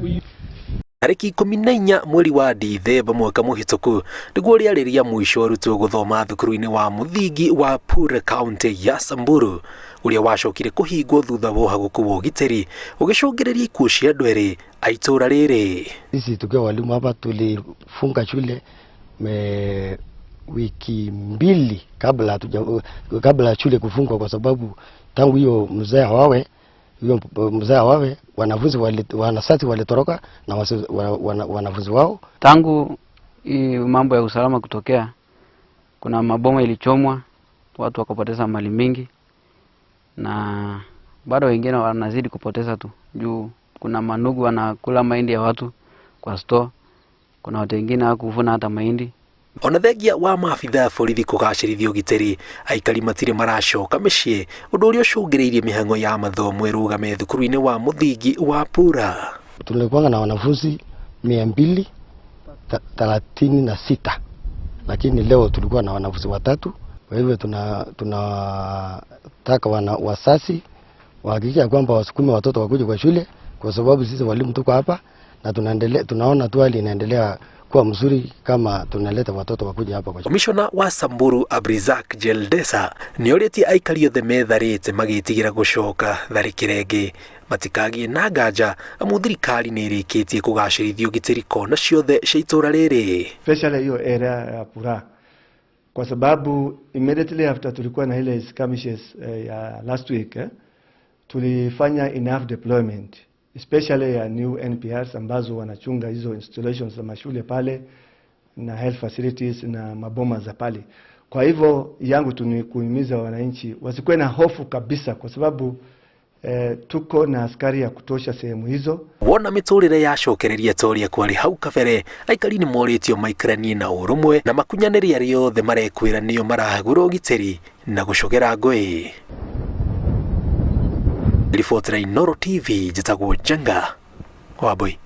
Tarĩki 14 mweri wa Dithemba mwaka mũhĩtũku nĩguo rĩarĩ rĩa mũico arutwo gũthoma thukuru-inĩ wa mũthingi wa Pura kaunti ya Samburu ũrĩa wacokire kũhingwo thutha wa ũhagũku wa ũgitĩri ũgĩcũngĩrĩria ikuũ cia andũ erĩ a itũũra rĩrĩ. Sisi tukiwa walimu hapa tulifunga shule wiki 2 kabla shule kufungwa, kwa sababu tangu hiyo mzee wawe hiyo mzee wawe wanafunzi wanasasi walitoroka na wanafunzi wao. Tangu hii mambo ya usalama kutokea, kuna maboma ilichomwa, watu wakapoteza mali mingi, na bado wengine wanazidi kupoteza tu juu kuna manugu wanakula mahindi ya watu kwa store, kuna watu wengine hawakuvuna hata mahindi. Ona thengia wa maabitha a borithi kũgacĩrithia ũgitĩri, aikari matirĩ maracoka mĩciĩ, ũndũ ũrĩa ũcũngĩrĩirie mĩhang'o ya mathomo ĩrũgame thukuru-inĩ wa mũthingi wa Pura. Tulikuwa na wanafunzi 236, lakini leo tulikuwa na wanafunzi 3. Kwa hivyo tunataka wazazi wahakikishe kwamba wasukume watoto wakuje kwa shule, kwa sababu sisi walimu tuko hapa na tunaona tu hali inaendelea kuwa mzuri kama tunaleta watoto wakuja hapa kwa shule. Komishona wa Samburu Abrizak Jeldesa nĩorĩtie aikari othe metharĩte magĩtigĩra gũcoka tharĩkĩra ĩngĩ matikagie na nganja amu thirikari nĩ ĩrĩkĩtie kũgacĩrithia ũgitĩri kona ciothe cia itũũra rĩrĩ. Especially hiyo area ya Pura, kwa sababu immediately after tulikuwa na ile skirmishes ya last week, tulifanya enough deployment especially ya new NPRs ambazo wanachunga hizo installations za mashule pale na health facilities na maboma za pale. Kwa hivyo yangu tu ni kuhimiza wananchi wasikuwe na hofu kabisa, kwa sababu tuko na askari ya kutosha sehemu hizo. Wona miturire yacokereria ta ũrĩa kwarĩ hau kabere, aikari nĩ morĩtio maikaranie na ũrũmwe na makunyanĩre arĩa othe marekwĩra nĩo marahagũra ũgitĩri na gũcogera ngũĩ. Ribotera Inooro TV, njĩtagwo Njenga Wambui.